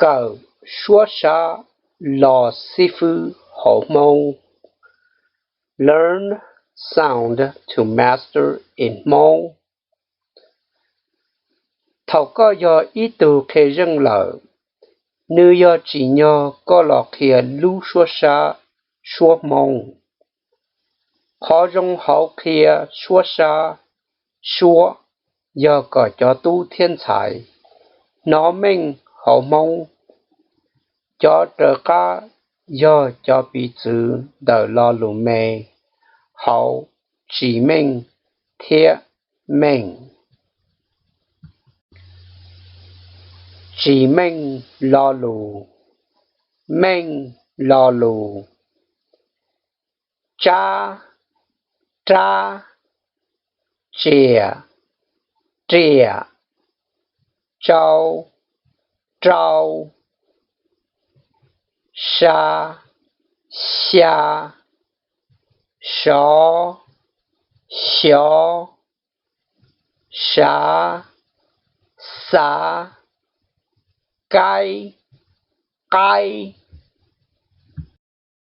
Kawm suab sab los xib fwb hauv Hmoob. Learn sound to master in Hmong. Thaum koj yog ib tug qhia zeej lawm, nws yog tsim nyog koj los qhia lub suab sab, suab Hmoob. Qhov zoo hauv qhia suab sab, suab yog kom cov tub thiab ntxhais hnov meej hauv Hmoob. Cov raws qab yog cov piv txwv ntawm lo lus me hauv tsis meej thiab meej. Tsis meej lo lus. Meej lo lus. Tsab, rab. Tsiam, riam. Tsau, rau. Sa, xya. Sov, xyov. Sav, xav. Kaib, qaib.